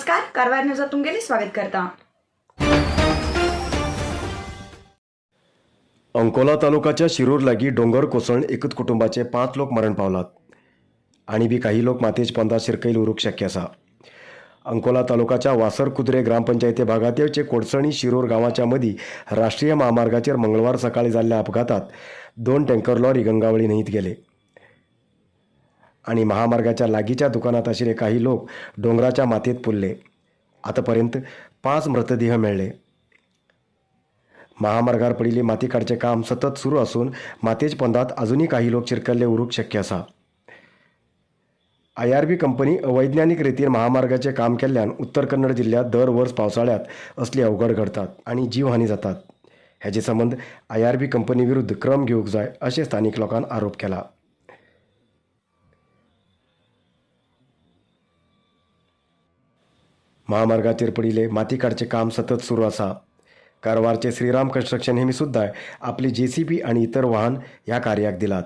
नमस्कार, कारवार न्यूजात तुमगेले स्वागत करता. अंकोला तालुकाच्या शिरूर लागीं डोंगर कोसळून एकूच कुटुंबाचे 5 लोक मरण पावलात आनी बी काही लोक मातयेच पोंदा शिरकयल उरूंक शक्य आसा. अंकोला तालुकाच्या वासर कुद्रे ग्रामपंचायती भागात येवचे कोडसणी शिरूर गांवाच्या मदीं राष्ट्रीय महामार्गाचेर मंगळवार सकाळी जाल्ल्या अपघातात 2 टँकर लॉरी गंगावळी न्हंयत गेले आनी महामार्गाच्या लागींच्या दुकानांत आशिल्ले काही लोक डोंगराच्या मातयेंत पुरले. आतापर्यंत 5 मृतदेह मेळ्ळे. महामार्गार पडिल्ली माती काडचें काम सतत सुरू आसून मातयेच पोंदांत अजुनूय काही लोक शिरकल्ले उरूंक शक्य आसा. IRB कंपनी अवैज्ञानिक रितीन महामार्गाचें काम केल्ल्यान उत्तर कन्नड जिल्ल्यांत दर वर्स पावसाळ्यांत असली अवघड घडतात आनी जीवहानी जातात. हेजे संबंद IRB company विरुद्ध क्रम घेवंक जाय अशें स्थानीक लोकान आरोप केला. महामार्गाचेर पडिल्लें माती काडचें काम सतत सुरू आसा. कारवारचे श्रीराम कन्स्ट्रक्शन हेमी सुद्दां आपली JCB आनी इतर वाहन ह्या कार्याक दिलात.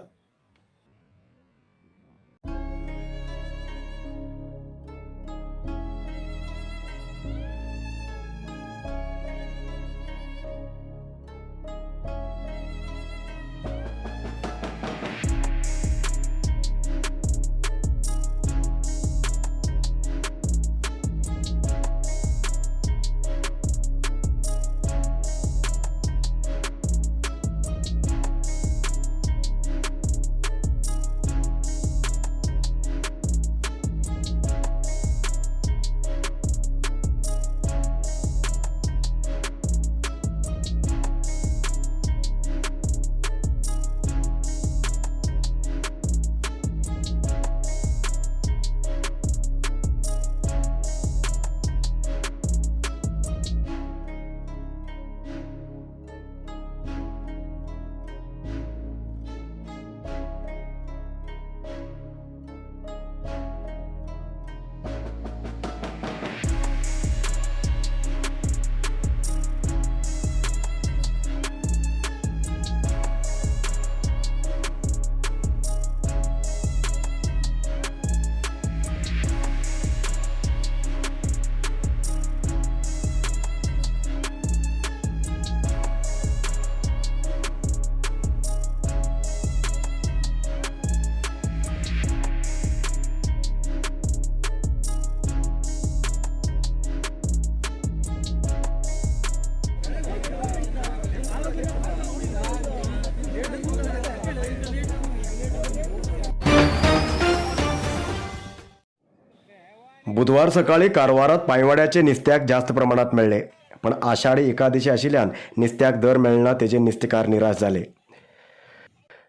बुधवार सकाळी कारवारात पांयवाड्याचे निस्त्याक जास्त प्रमाणात मेळ्ळे, पण आषाढी एकादशी आशिल्ल्यान निस्त्याक दर मेळना तेजे निस्तेकार निराश जाले.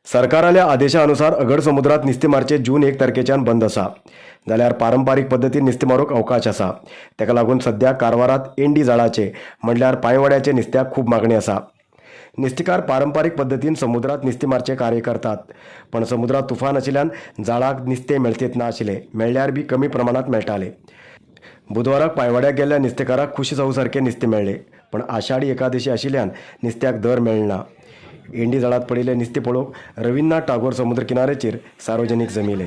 सरकाराल्या आदेशानुसार अगड समुद्रात नुस्तें मारचें जून 1 तारखेच्यान बंद आसा, जाल्यार पारंपारीक पद्दतीन नुस्तें मारूंक अवकाश आसा. ताका लागून सद्या कारवारात एंडी जाळाचे म्हणल्यार पांयवाड्याचे नुस्त्याक खूब मागणी आसा. नुस्तेकार पारंपारीक पद्दतीन समुद्रात नुस्तें मारचें कार्य करतात, पण समुद्रात तुफान आशिल्ल्यान जाळाक नुस्तें मेळतेत ना आशिल्लें, मेळ्ळ्यार बी कमी प्रमाणांत मेळटालें. बुधवाराक पांयवाड्याक गेल्ल्या नुस्तेकाराक खुशी जावं सारकें नुस्तें मेळ्ळें, पण आषाढी एकादशी आशिल्ल्यान नुस्त्याक दर मेळना. एंडी जाळांत पडिल्लें नुस्तें पळोवंक रवींद्रनाथ टागोर समुद्र किनाऱ्याचेर सार्वजनीक जमिले.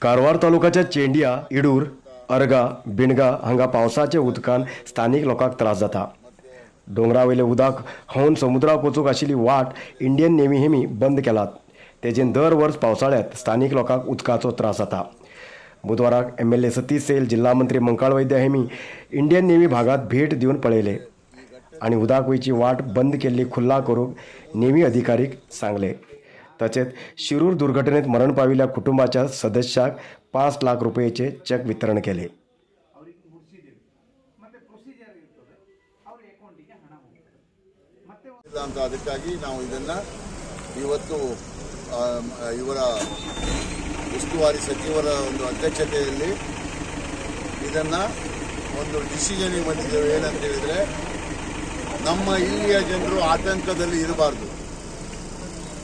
कारवार तालुक्याच्या चेंडिया, इडूर, अर्गा, बिणगा हांगा पावसाच्या उदकान स्थानीक लोकांक त्रास जाता. डोंगरा वयले उदक होवन समुद्राक वचूंक आशिल्ली वाट इंडियन नेवी हेमी बंद केलात. तेजेन दर वर्स पावसाळ्यांत स्थानीक लोकांक उदकाचो त्रास जाता. बुधवाराक एमएलए सतीश सैल, जिल्हा मंत्री मंकाळ वैद्य हेमी इंडियन नेव्ही भागात भेट दिवन पळयले आनी उदक वयची वाट बंद केल्ली खुल्ला करूंक नेव्ही अधिकारीक सांगले. तशेंच शिरूर दुर्घटनेत मरण पाविल्ल्या कुटुंबाच्या सदस्याक 5 लाख रुपयेचे चेक वितरण केले. ಅಂತ ಅದಕ್ಕಾಗಿ ನಾವು ಇದನ್ನ ಇವತ್ತು ಇವರ ಉಸ್ತುವಾರಿ ಸಚಿವರ ಒಂದು ಅಧ್ಯಕ್ಷತೆಯಲ್ಲಿ ಇದನ್ನ ಒಂದು ಡಿಸಿಷನ್ಗೆ ಬಂದಿದ್ದೇವೆ. ಏನಂತ ಹೇಳಿದ್ರೆ, ನಮ್ಮ ಇಲ್ಲಿಯ ಜನರು ಆತಂಕದಲ್ಲಿ ಇರಬಾರ್ದು,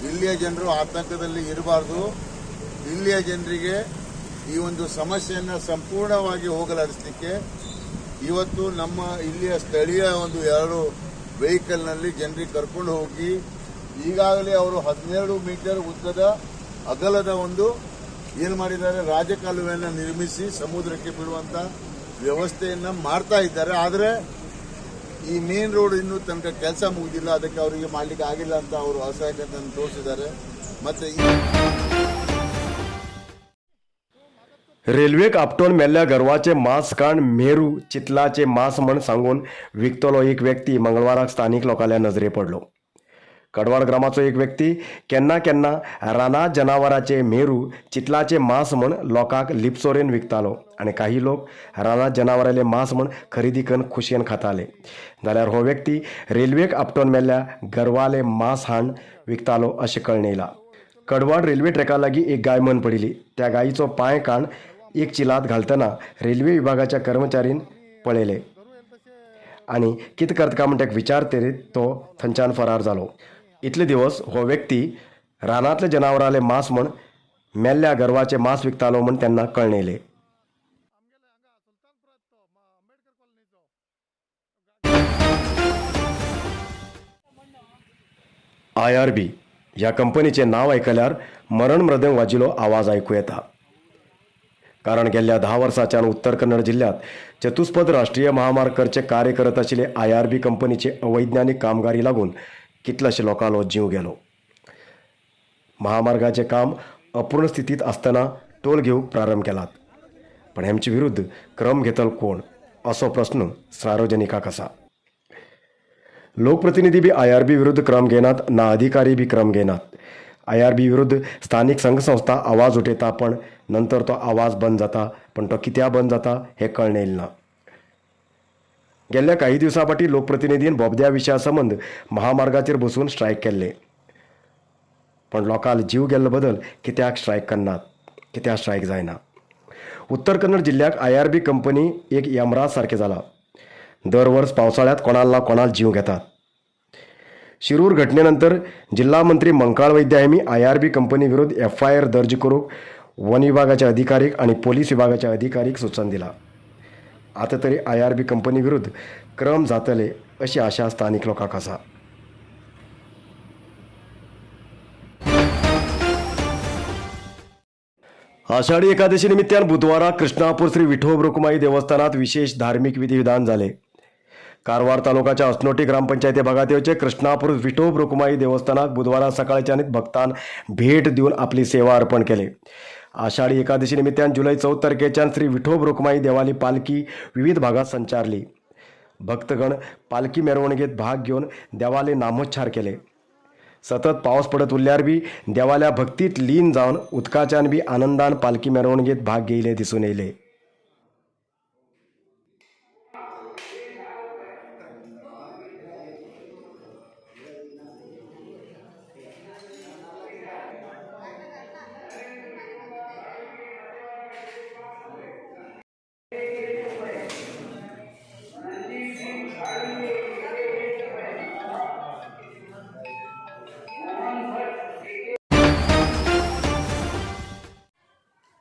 ಇಲ್ಲಿಯ ಜನರು ಆತಂಕದಲ್ಲಿ ಇರಬಾರ್ದು. ಇಲ್ಲಿಯ ಜನರಿಗೆ ಈ ಒಂದು ಸಮಸ್ಯೆಯನ್ನು ಸಂಪೂರ್ಣವಾಗಿ ಹೋಗಲಾಡಿಸಲಿಕ್ಕೆ ಇವತ್ತು ನಮ್ಮ ಇಲ್ಲಿಯ ಸ್ಥಳೀಯ ಒಂದು 2 ವೆಹಿಕಲ್ನಲ್ಲಿ ಜನರಿಗೆ ಕರ್ಕೊಂಡು ಹೋಗಿ ಈಗಾಗಲೇ ಅವರು 12 ಮೀಟರ್ ಉದ್ದದ ಅಗಲದ ಒಂದು ಏನು ಮಾಡಿದ್ದಾರೆ, ರಾಜಕಾಲುವೆಯನ್ನು ನಿರ್ಮಿಸಿ ಸಮುದ್ರಕ್ಕೆ ಬಿಡುವಂತ ವ್ಯವಸ್ಥೆಯನ್ನು ಮಾಡ್ತಾ ಇದ್ದಾರೆ. ಆದರೆ ಈ ಮೇನ್ ರೋಡ್ ಇನ್ನೂ ತನಕ ಕೆಲಸ ಮುಗಿದಿಲ್ಲ, ಅದಕ್ಕೆ ಅವರಿಗೆ ಮಾಡಲಿಕ್ಕೆ ಆಗಿಲ್ಲ ಅಂತ ಅವರು ಅಸಹಾಯಕತೆಯನ್ನು ತೋರಿಸಿದ್ದಾರೆ. ಮತ್ತೆ रेल्वेक आपटोवन मेल्ल्या गर्वाचे मांस काण मेरू चितलाचे मांस म्हण सांगून विकतलो एक व्यक्ती मंगळवाराक स्थानीक लोकांल्या नजरे पडलो. कडवाड ग्रामाचो एक व्यक्ती केन्ना केन्ना राना जनावराचे मेरू चितलाचे मांस म्हण लोकांक लिपचोरेन विकतालो आनी काही लोक राना जनावराले मांस म्हण खरेदी करून खुशयेन खाताले. जाल्यार हो व्यक्ती रेल्वेक आपटोवन मेल्ल्या गर्वाले मांस हाण विकतालो अशें कळून येयलां. कडवाड रेल्वे ट्रॅका लागीं एक गाय मन पडिल्ली. त्या गायीचो पांय काण एक चिलांत घालतना रेल्वे विभागाच्या कर्मचारीन पळयले आनी कितें करता काय म्हण ताका विचारतरीत तो थंयच्यान फरार जालो. इतले दिवस हो व्यक्ती रानांतल्या जनावराले मांस म्हण मेल्ल्या गर्वाचे मांस विकतालो म्हण तेन्ना कळून येयलें. IRB ह्या कंपनीचें नांव आयकल्यार मरण मृदंग वाजिलो आवाज आयकूं येता. कारण गेल्ल्या 10 वर्सांच्यान उत्तर कन्नड जिल्ल्यांत चतुष्पद राष्ट्रीय महामार्ग करचें कार्य करत आशिल्ले IRB कंपनीचे अवैज्ञानीक कामगारी लागून कितल्याशे लोकांलो जीव गेलो. महामार्गाचें काम अपूर्ण स्थितींत आसतना टोल घेवंक प्रारंभ केलात, पण हेमचे विरुद्ध क्रम घेतल कोण असो प्रस्न सार्वजनिकाक आसा. लोकप्रतिनिधी बी IRB विरुद्ध क्रम घेनात ना अधिकारी बी क्रम घेनात. IRB विरुद्ध स्थानीक संघसंस्था आवाज उठयता पण नंतर तो आवाज बंद जाता, पण तो कित्याक बंद जाता हें कळून येयलें ना. गेल्ल्या काही दिवसां फाटीं लोकप्रतिनिधीन बोबद्या विशया संबंद महामार्गाचेर बसून स्ट्रायक केल्ले, पण लोकांक जीव गेल्लो बदल कित्याक स्ट्रायक करनात, कित्याक स्ट्रायक जायना. उत्तर कन्नड जिल्ल्याक IRB company एक यमराज सारकें जाला. दर वर्स पावसाळ्यांत कोणाक ना कोणाक जीव घेतात. शिरूर घटनेनंतर जिल्हा मंत्री मंकाळ वैद्य हांणी IRB company विरुद्ध FIR दर्ज करूंक वन विभागाच्या अधिकारीक आनी पोलीस विभागाच्या अधिकारीक सूचन दिलां. आतां तरी IRB company विरुद्ध क्रम जातले अशी आशा स्थानीक लोकांक आसा. आषाढी एकादशी निमित्तान बुधवारा कृष्णापूर श्री विठोब रुक्माई देवस्थानात विशेष धार्मिक विधिविधान झाले. कारवार तालुक्याच्या असनोटी ग्रामपंचायती भागात येवचे कृष्णापूर विठोब रुक्माई देवस्थानात बुधवारा सकाळच्यान भक्तान भेट दिवन आपली सेवा अर्पण केली. आषाढी एकादशी निमित्तान जुलै 14 तारखेच्यान श्री विठोब रुक्माई देवाली पालखी विविध भागात संचारली. भक्तगण पालखी मिरवणुकीत भाग घेवन देवाले नामोच्चार केले. सतत पावस पडत उरल्यार बी देवाल्या भक्तीत लीन जावन उदकाच्यान बी आनंदान पालखी मिरवणुकीत भाग घेयले दिसून येयले.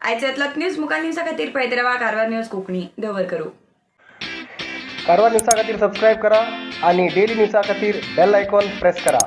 आयचे तलक न्यूज मुखार न्यूजा खातीर पळयत रावा कारवार न्यूज कोंकणी. दवर करू. कारवार न्यूजा खातीर सबस्क्रायब करा आणि डेली न्यूजा खातीर बेल आयकॉन प्रेस करा.